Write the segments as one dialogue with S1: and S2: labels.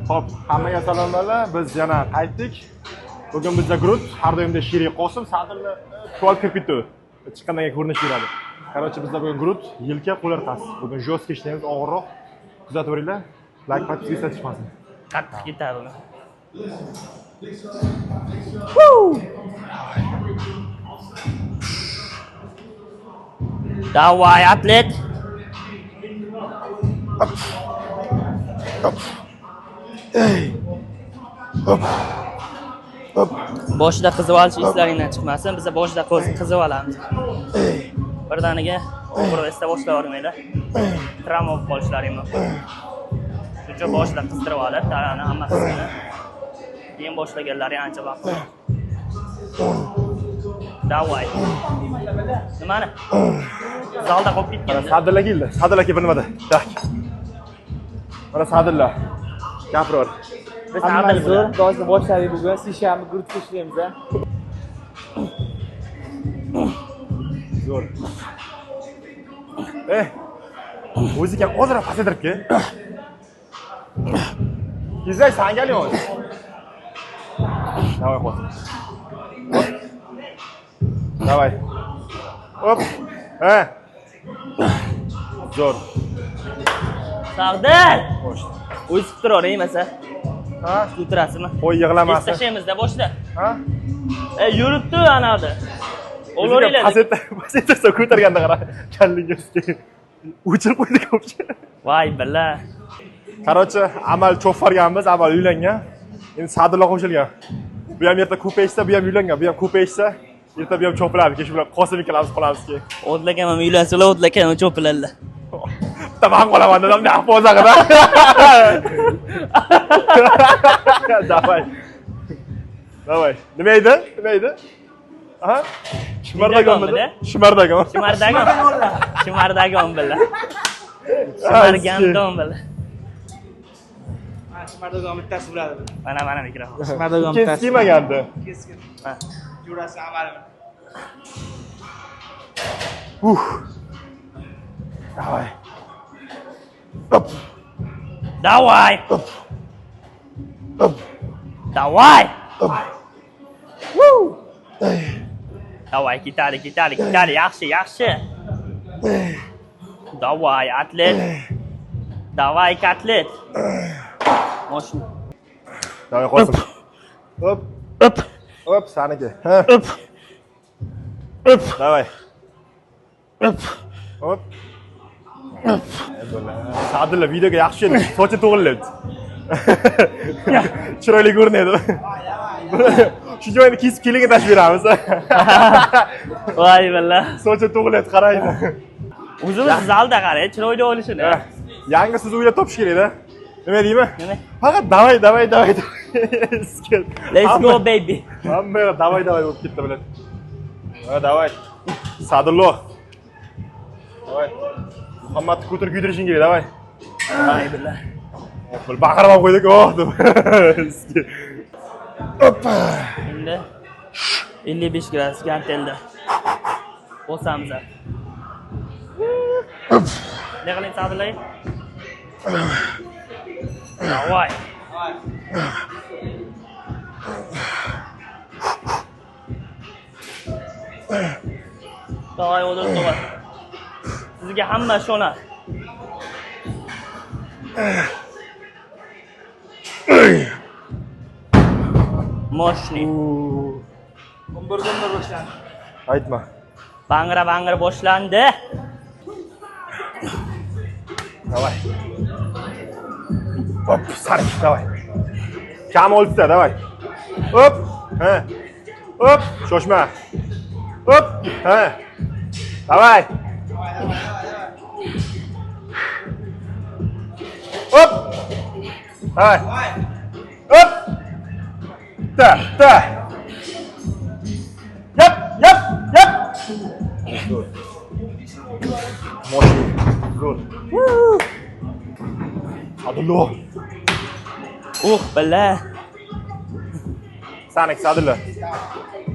S1: Xo'p, hammaga salomlar. Biz yana qaytdik. Bugun bizda грудь, har doimdek Sherik Qosim, Sadilni tuval kirib ketdi. Chiqqandan keyin ko'rinish beradi. Короче, bizda bugun грудь, yelka, qo'l orqasi. Bugun жестко ishlaymiz, og'irroq. Kuzatib boringlar. Like, подписка chiqmasin.
S2: Qattiq ketadi uni. Давай, atlet. Boshida qizib olish hislaringdan chiqmasin. Biza boshida qizib olamiz. Birdaniga og'ir esda boshlab yubormanglar. Travma bo'lib qolishlaring mumkin. Shuning uchun boshida qizdirib olib, tanani hamma qismini. Keyin boshlaganlari ancha vaqt. Давай. Nimani? Zalda qolib ketgan.
S1: Sadilla keldi. Sadilla kelib nimada? Так. Mana Sadilla. Gapiraver.
S2: Biz
S3: Hamma
S2: Adil
S3: zo'r,
S2: bilan.
S3: Dozni boshladik bugun. Seshanba грудь ga ishlaymiz.
S1: Zo'r. Eh. O'ziga ozroq pasaytirib kel. Tezak sangali hozir. Давай, Qosim. Hop. Давай. Hop. Ha. Zo'r.
S2: Sardil!
S1: Xo'sh.
S2: O'sib turavering masa.
S1: Ha?
S2: O'tirasizmi?
S1: Qo'y yig'lamasin.
S2: Tashlaymiz-da boshida.
S1: Ha?
S2: E, yuribdi anavda. Olaveringlar.
S1: Pasaytirsa ko'targanda qara. Kallinga ustiga. O'chirib qo'ydi ko'pchi.
S2: Voy billa.
S1: Короче, Amal cho'ffarganmiz, Amal uylangan. Endi Sadullo qo'shilgan. Bu ham erta ko'payishsa, bu ham uylangan, bu ham ko'payishsa, erta bu ham cho'piladi. Keyin shu bilan Qosim ikkalamiz qolamiz keyin.
S2: O'tlakan ham uylansalar, o'tlakan ham cho'piladilar.
S1: Bitta man qolaman dedim, naq pozag'ida. Давай. Давай. Nima edi? Nima edi? Aha. Shimardagonmidi? Shimardagon.
S2: Shimardagon. Shimardagon billa. Shimargandon billa.
S3: Shimardagon bittasi bo'ladi.
S2: Mana mana mikrofon.
S3: Shimardagon
S1: Ikkinchisi
S3: bittasi.
S1: kiymagandi.
S3: Keskin.
S2: Ha.
S3: Jo'rasi Amalim.
S1: Uh. Давай. Оп.
S2: Давай.
S1: Оп. Оп.
S2: Давай.
S1: Оп.
S2: Давай, ketadi, ketadi, ketadi. Yaxshi, yaxshi. Давай, atlet. Давай, kotlet. Moshina.
S1: Давай, Qosim. Оп.
S2: Up,
S1: Оп, saniki. Ha.
S2: up. Up,
S1: Давай.
S2: up.
S1: Hop. Sadilla videoga yaxshi edi. Sochi to'g'riladi. Chiroyli ko'rinadi. Shu joyini kesib kelinga tashlab beramiz.
S2: Voy billa.
S1: Sochi to'g'riladi, qaraydi.
S2: O'zimiz zalda qarang, chiroyli olishini.
S1: Yangi so'z o'ylab topish kerak-da. Nima deymi?
S2: Nima?
S1: Faqat давай, давай, давай.
S2: Let's go baby.
S1: Hamma yoq давай, давай bo'lib ketdi bilan. Ha, давай. Sadullo. Давай. Muhammadni ko'tarib kuydirishing kerak, давай.
S2: Voy billa.
S1: Bir baqirib ham qo'ydik, oh deb. Oppa.
S2: Endi 55 gradus gantelda. Bosamiz. Ne qiling Sadulla? Давай. Давай, o'dir to'g'ri. Sizga hamma ishonadi. Мощный.
S3: Gumbar-gumbar boshlandi.
S1: Aytma.
S2: Bangra bangra boshlandi.
S1: Давай. Hop, sarik, давай. Kam oltita, давай. Hop. Ha. Hop, shoshma. Hop. Ha. Давай. Hop. Давай. Hop. Bitta, bitta. Yap, yap, yap. Zo'r. Мощный. Zo'r. Sadullo.
S2: Uh, billa.
S1: Sanik, Sadullo.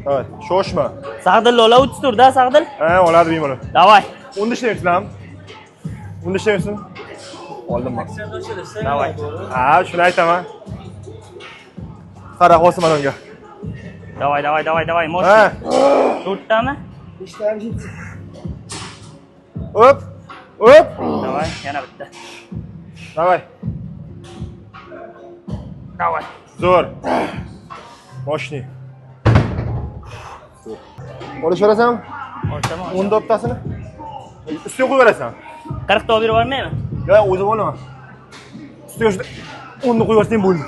S1: Давай, shoshma.
S2: Sag'dil ola 30 turda, Sag'dil.
S1: Ha, oladi bemalol.
S2: Давай.
S1: Unda ishlaymizmi? Unda ishlaymizmi? Oldim man.
S2: Давай.
S1: Ha, shuni aytaman. Qara, Qosim mana unga.
S2: Давай, давай, давай, давай,
S1: Ha.
S2: мощный. To'rttami?
S1: Hop. Hop.
S2: Давай, yana bitta.
S1: Давай.
S2: Давай.
S1: Zo'r. Мощный. Olishaverasanmi?
S2: Olsam, olsam.
S1: 10 ta bittasini. Ustiga qo'yib berasan.
S2: 40 ta olib berib yubormaymi?
S1: Yo'q, o'zim olaman. Ustiga shunda 10 ni qo'yib yuborsang bo'ldi.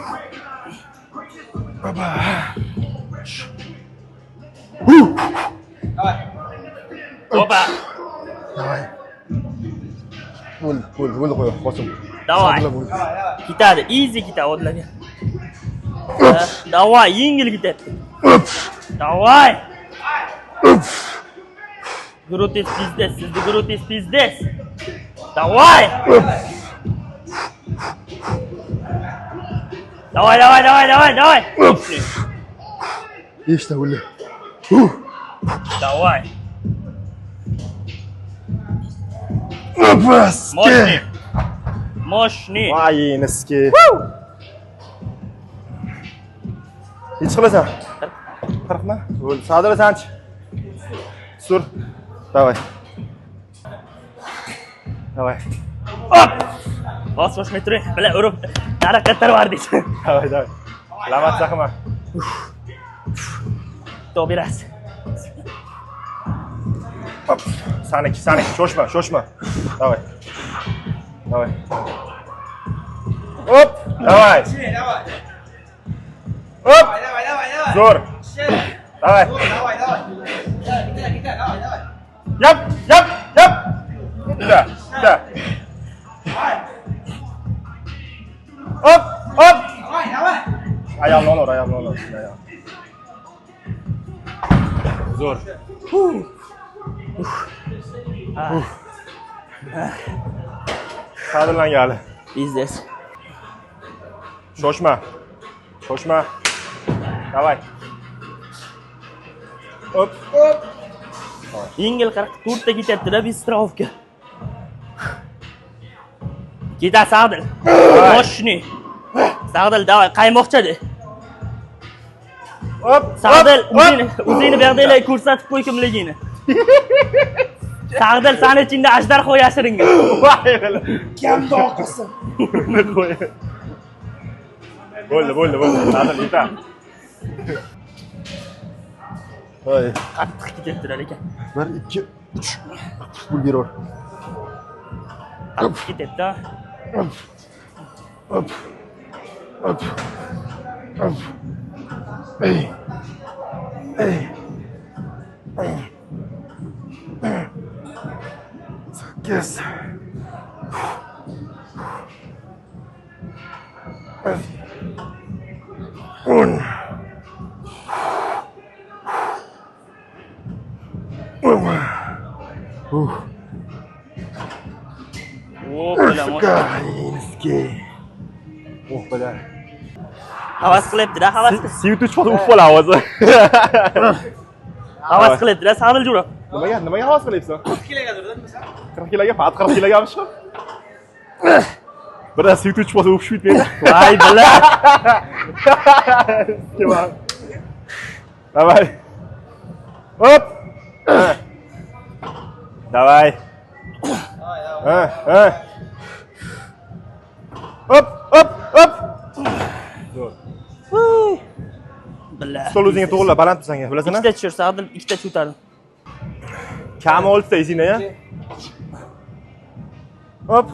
S1: Baba.
S3: Давай.
S2: Опа.
S1: Давай. Bo'ldi, bo'ldi, bo'ldi qo'y, Qosim.
S2: Давай.
S1: Sabr bo'ldi.
S3: Давай, давай.
S2: Ketadi, easy ketadi odlarga. Давай, yengil ketyapti. Давай. Грудь пиздец, sizni грудь пиздец. Давай. Давай, давай, давай, давай, давай.
S1: 5 ta bo'ldi.
S2: Давай.
S1: Opas.
S2: Мощный. Мощный.
S1: Voyiniski. Nechi qilasan? 40 mi? Bo'ldi. Sadira sanchi. Sur. Давай. Давай.
S2: Hop. Bos boshmay turing. Bila urib daraxtga tarvardik.
S1: Давай, давай. Lamat qilma.
S2: To berasiz.
S1: Hop. Saniki, saniki. Shoshma, shoshma. Давай. Давай. Hop. Давай.
S3: Давай.
S1: Hop.
S3: Давай, давай, давай, давай.
S1: Zo'r. Давай.
S3: Давай, давай. Давай, кидай, кидай, давай, давай.
S1: Yap, yap, yap. Bitta, bitta. Hop, hop.
S3: Давай, давай.
S1: Ayolni olaver, ayolni olaver. Ayol. Zo'r.
S2: Ah.
S1: Qadrlangali.
S2: Пиздец.
S1: Shoshma. Shoshma. Давай. Hop.
S2: Yengil 44 ta ketyapti-da без страховка. Ketadi Sag'dil. Мощный. Sag'dil, давай, qaymoqcha de.
S1: Hop.
S2: Sag'dil,
S1: hop,
S2: o'zingni, o'zingni bu yoqda ko'rsatib qo'y kimligingni. Sag'dil, sani ichingda ajdarho yashiringan.
S1: Voy bila.
S3: Kamdoq qilsin.
S1: Qo'y. Bo'ldi, bo'ldi, bo'ldi. Sadil, yetar. Voy.
S2: Qattiq ketyaptilar lekin.
S1: 1 2 3. Pul beraver.
S2: Qattiq ketyapti.
S1: Hop. Hop. Hop. Ey. Ey. Ey. 8. 10.
S2: O, bilan
S1: Ukrainskiy. Oh, бля.
S2: Havas qilyapti-da, havas.
S1: Свет o'chib qoldi, uf bo'ladi ovozi.
S2: Havas qilyapti-da, Sag'dil jo'ra.
S1: Nimaga, nimaga havas qilyapsan?
S3: 40 kiloga durdim, misol.
S1: 40 kiloga, faqat 40 kilogami shu? Birdan свет o'chib qolsa o'pishib ketmaydi.
S2: Voy bila.
S1: Давай. Hop. Давай.
S3: Давай, давай.
S1: Ha, ha. Hop, hop, hop. Zo'r.
S2: Bila.
S1: Stol o'zingga to'g'irla, baland sanga, bilasan-a?
S2: Ikkita tushir, Sag'dil, ikkita ko'tardim.
S1: Kami 6 ta esingda, ya? Hop.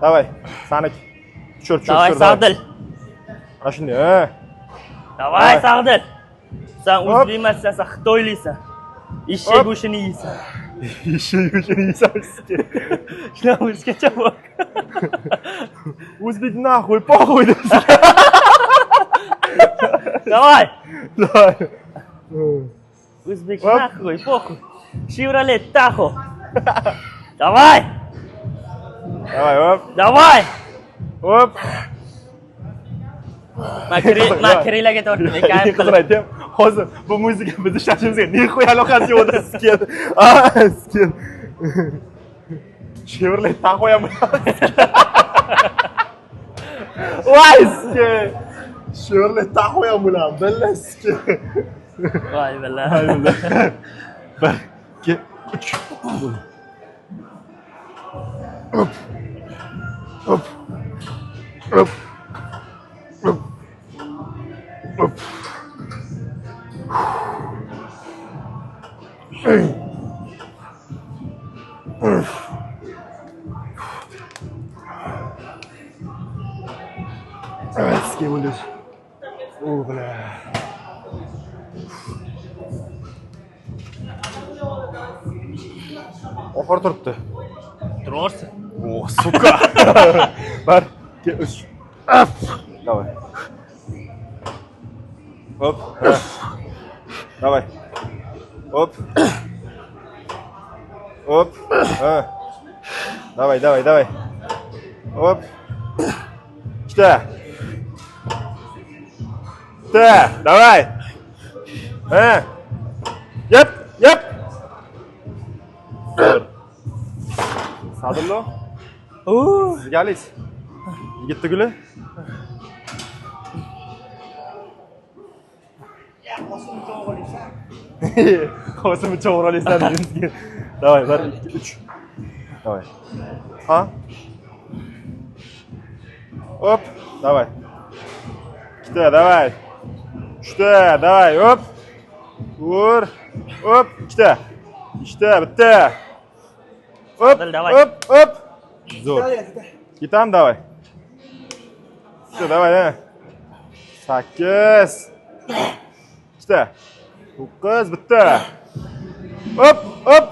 S1: Давай. Saniki. Tushir, tushir,
S2: Давай,
S1: tushir.
S2: Sag'dil.
S1: Mana shunday, ha.
S2: Давай,
S1: Давай.
S2: Sag'dil. Sen
S1: Hop.
S2: o'zbek emassan, sen xitoyliksan. Eshak
S1: Hop.
S2: go'shtini yeysan.
S1: Eshak go'shtini yeysan.
S2: Shunaqa o'zgacha bor.
S1: O'zbek нахуй, похуй deb.
S2: Давай.
S1: Давай.
S2: O'zbek
S1: Hop.
S2: нахуй, похуй. Chevrolet Tahoe. Давай.
S1: Давай, hop.
S2: Давай.
S1: Hop.
S2: Man Kirillaga tortdim,
S1: Eng
S2: kayf
S1: qizig'i
S2: qilib.
S1: aytaymi? Hozir bu muzika bizni ishlashimizga нихуя aloqasi yo'q skel. Ah, skel. Chevrolet Tahoe ham. Voy, ски. Sho'rli taxoyam bilan, billa ски.
S2: Voy billa.
S1: 1 2 3. Hop. Hop. Hop. Hop. Hop. Ски bo'ldi. O, бля. Oxiri turibdi.
S2: Turaversin.
S1: O, сука. 1 2 3. Давай. Hop. Давай. Hop. Hop. Ha. Давай, давай, давай. Hop. Ikkita. Bitta. Давай. Ha. Yep, yep. Zo'r. Sadullo, sizga alis. Yigitni guli. Qosim cho'g'rolaysan degizga. Давай, 1 2 3. Давай. Ha? Hop, давай. Ikkita, давай. Uchta, давай, hop. Ur. Hop, ikkita. Ikkita, bitta. Hop,
S2: Давай.
S1: Hop, hop. Zo'r. Ketamiz, давай. Ikkita, давай, ha. 8. Ikkita. 9, bitta. Hop, hop.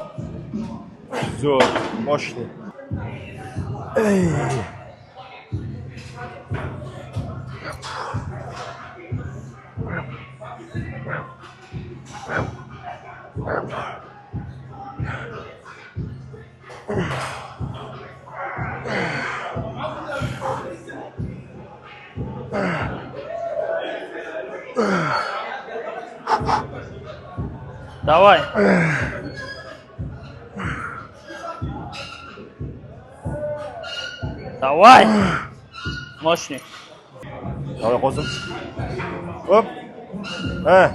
S1: Zo'r, мощный. Ey.
S2: Давай. Давай. Мощный.
S1: Давай, Qosim. Hop. Ha.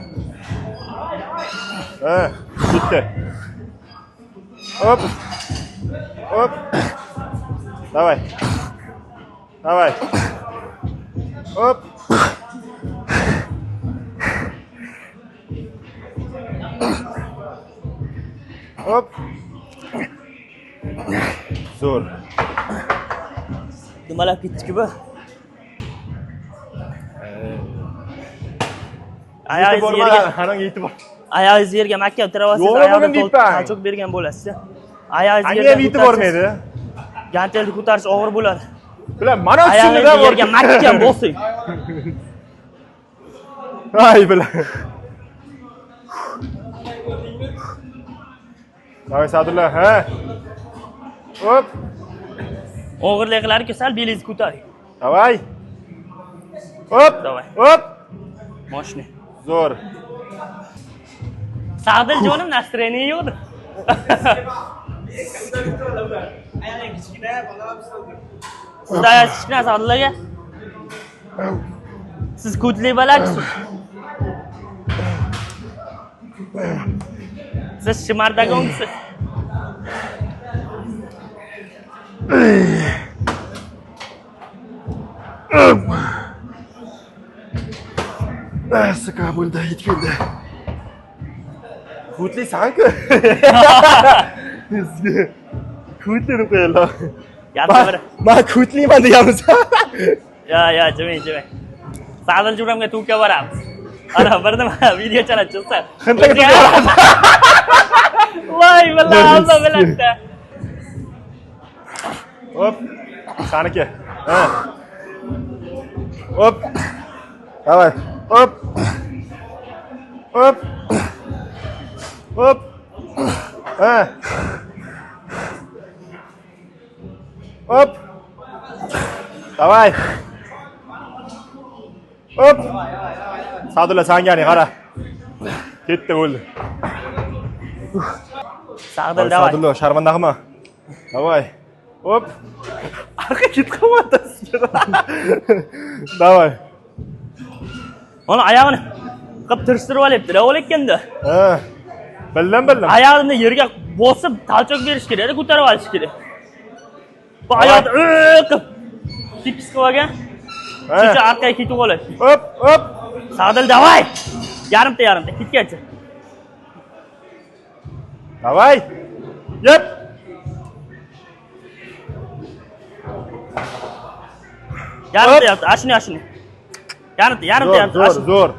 S1: Ha, ketdi. Hop. Hop. Давай. Давай. Hop. Hop. Zo'r.
S2: Dumalab ketdi-ku bu. Oyog'ingiz yerga,
S1: Haronga yetib bor.
S2: Oyog'ingiz yerga mahkam tiravolsangiz,
S1: Yo'q,
S2: oyog'ida
S1: bugun deyapman.
S2: Толчок bergan bo'lasiz. Oyog'ingiz
S1: Anga
S2: yerga
S1: ham yetib bormaydi.
S2: Gantelni ko'tarish og'ir bo'ladi.
S1: Bilan mana tushundida.
S2: Oyog'ingizni yerga mahkam bosing.
S1: Ay, bilan. Давай, Sadulla, ha. Hop.
S2: Og'irlik qilar-ku, sal belingizni ko'taring.
S1: Давай. Hop.
S2: Давай.
S1: Hop.
S2: Мощный.
S1: Zo'r.
S2: Sag'dil jonim, настроение yo'qdi.
S3: Ayağın kichkina, bola.
S2: Sizda oyoq kichkina, Sag'dil aka. Siz ko'tli balakisiz. Siz shimardagonsiz.
S1: Сука, bo'ldi, yetib keldi. Ko'tlisan-ku. Ko'tli deb qo'yadilar.
S2: Gapni bir.
S1: Man ko'tliman deganmiz.
S2: Yo, yo, jiming, jiming. Sag'dil jo'ramga to'ka boramiz. Ana bir nima video chalab chiqsa.
S1: Xintaga to'ka boramiz.
S2: Voy, billa, Alloh biladi.
S1: Hop. Saniki. Ha. Hop. Давай. Hop. Hop. Hop. Ha. Hop. Давай. Hop. Sadulla, sangani qara. Ketdi, bo'ldi.
S2: Sag'dil, давай.
S1: Sadulla, sharmanda qilma. Давай. Hop. Arqa ketib qolyapti. Давай.
S2: Uni oyog'ini qilib tirishtirib olyapti-da, o'layotganda.
S1: Ha. Bildim, bildim.
S2: Oyog'ini yerga bosib толчок berish kerak, ko'tarib olish kerak. Bu oyoqni qilib tekis qilib olgan. Shuncha orqaga ketib qoladi.
S1: Hop, hop.
S2: Sadil, давай. Yarimta, yarimta ketgancha.
S1: Давай. Yep.
S2: Yarimta, yarimta, ashuni, ashuni. Yarimta, yarimta, yarimta.
S1: Zo'r, zo'r.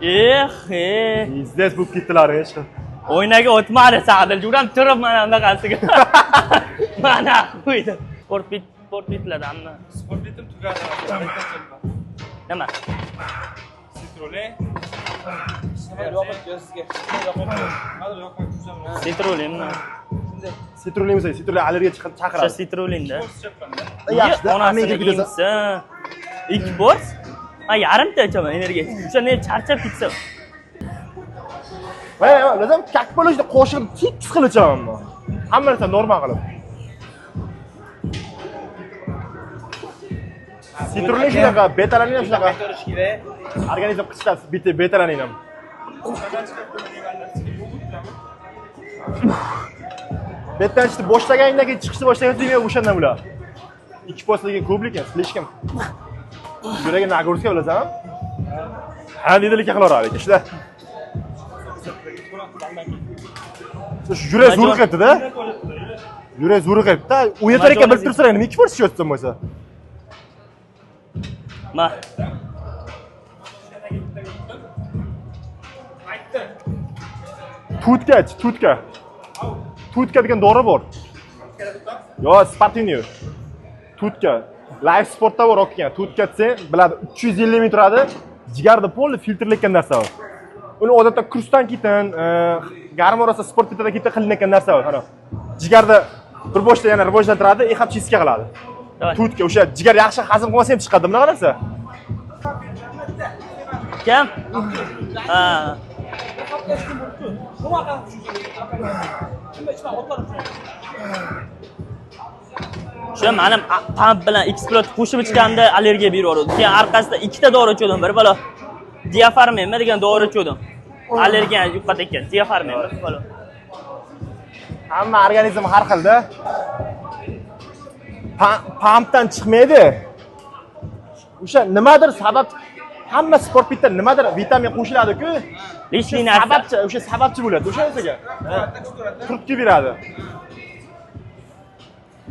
S2: Eh, eh.
S1: Пиздец bo'lib ketdilar hech.
S2: O'ynaga o'tmadi Sadil. Juram turib mana bunaqasiga. Mana qo'ydi. Sport sport bitladanmi?
S3: Sport bitim tugadi.
S2: Nima?
S3: Sitrulin. Yoqib sizga. Yoqib yoqib.
S2: Sitrulinmi?
S1: Sitrulin bo'lsa, sitrulin allergiya chaqiradi.
S2: O'sha sitrulinda.
S1: Yaxshi,
S2: Onasini emsin. 2 pors. Ha, yarimta ichaman energetik. O'sha ne charchab ketsam.
S1: Voy, lazam kak bo'lishda qo'shib tekis qilib ichaman. Hamma narsa normal qilib. Sitrulin shunaqa, betalanin ham shunaqa. Organizm qichitadi, bitta betalanin ham. Betdan chiqib boshlagandan keyin chiqishni boshlagan keyin o'shandan ular. 2 post lekin ko'p lekin, слишком. Yuragi нагрузка bilasanmi? Ha, deydi lekin qilaveradi lekin ishla. Shu yurak zo'riqyapti-da. Yurak zo'riqyapti-da. O'yatar ekan bilib tursan, nima 2 post ichyapsan bo'lsa.
S2: Ma.
S1: Tutka, tutka. Tutka degan dori bor. Yo, Sportinio. Tutka. Life Sportda bor o'qigan. Tutka desa, biladi, 350 ming turadi. Jigarda polni filtrlayotgan narsa u. Uni odatda kursdan keyin, garm orasida sport bitada keyin qilinayotgan narsa u. Ana. Jigarda bir boshda yana rivojlantiradi, ham chizka qiladi. Tutka o'sha jigar yaxshi hazm qilmasa ham chiqadi, bunaqa narsa.
S2: Kim? Ha. Shu menim pump bilan X-Plot qo'shib ichganda allergiya berib yubordi. Keyin orqasida ikkita dori ichdim, bir balo diafarmenmi degan dori ichdim. Allergiyani yo'qot ekan, diafarmen bir balo.
S1: Hamma organizm har xilda. Pumpdan chiqmaydi. O'sha nimadir sabab, hamma sport bitta nimadir vitamin qo'shiladi-ku.
S2: Lishli narsa.
S1: Sababchi, o'sha sababchi bo'ladi, o'sha narsaga. Turtki beradi.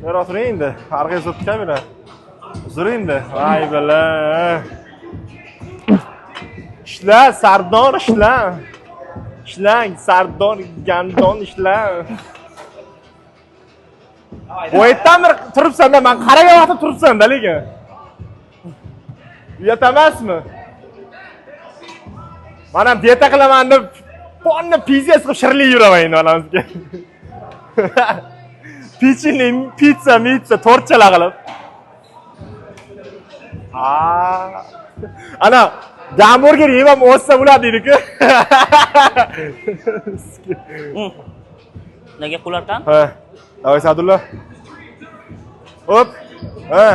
S1: Bera turing endi, arg'a zurib kamera. Zur endi. Voy bala. Ishla, Sardor, ishla. Ishlang, Sardor, gandon ishla. Bo'yetdan bir turibsan-da, men qaragan vaqtda turibsan-da lekin. Uyat emasmi? Men ham dieta qilaman deb ponni pizza qilib shirinlik yuraman endi onamizga. Pechenye, pizza, mitsa, tortchalar qilib. Ana gamburger yeb ham o'ssa bo'ladi deydi-ku.
S2: Nega qo'larkan?
S1: Ha. Давай, Sadulla. Hop. Ha.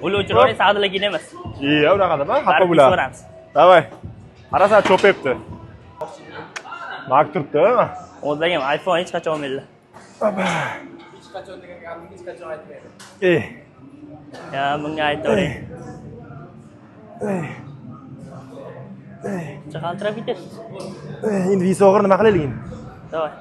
S2: Uli o'chiravering, Sadulla keyin emas.
S1: Iya, unaqa nima? Xafa bo'ladi. Давай. Qarasan cho'payapti. Mak turibdi.
S2: O'zlari ham iPhone hech qachon olmaydilar.
S3: Hech qachon degan gapni hech qachon aytmaydi.
S2: Ya, bunga aytavering. Qaltirab ketasiz.
S1: Endi visa og'ir nima qilaylik endi?
S2: Давай.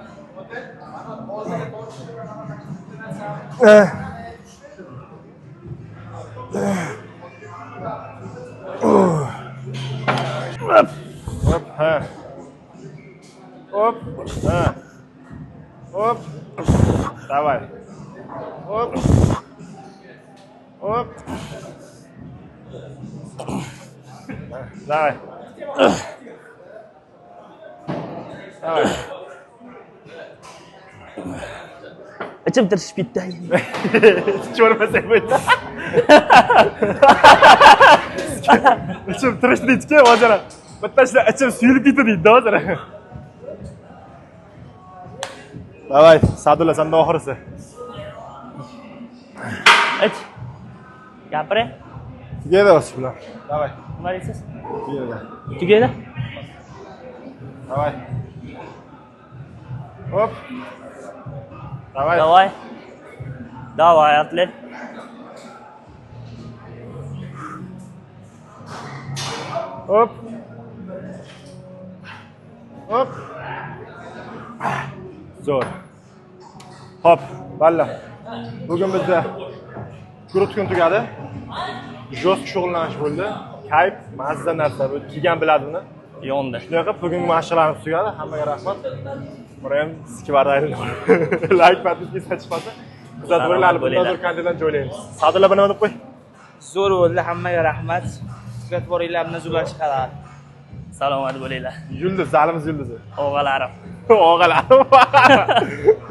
S1: Hop, ha. Hop, ha. Hop. Давай. Hop. Hop. Давай. Давай.
S2: Ichim tirishib ketdi.
S1: Ko'rmasang bo'ldi. Ichim tirishdi deydi-ku, hozir. Bitta ishda ichim suyulib ketdi deydi hozir. Давай, Sadulla, senda oxirisi.
S2: Ich. Gapiring.
S1: Tugaydi o'zi bilan. Давай.
S2: Nima deysiz?
S1: Tugaydi.
S2: Tugaydi?
S1: Давай. Hop. Давай.
S2: Давай. Давай, atlet.
S1: Hop. Hop. Zo'r. Hop, balla. Bugun bizda грудь kun tugadi. Жёстко shug'ullanish bo'ldi. Kayf, mazza narsa. Bu kiygan biladi buni.
S2: Yondi.
S1: Shunaqa qilib bugungi mashqlarimiz tugadi. Hammaga rahmat. Buni ham лайк, подписка chiqmasa, kuzatib
S2: Salomat
S1: boringlar. Bundan
S2: bo'linglar.
S1: zo'r kontentlarni joylaymiz. Sadulla, nima deb qo'y?
S3: Zo'r bo'ldi, hammaga rahmat. Kuzatib boringlar, bundan zo'rlar chiqadi.
S2: Salomat bo'linglar.
S1: Yulduz, zalimiz yulduzi.
S2: Og'alarim.
S1: Og'alarim.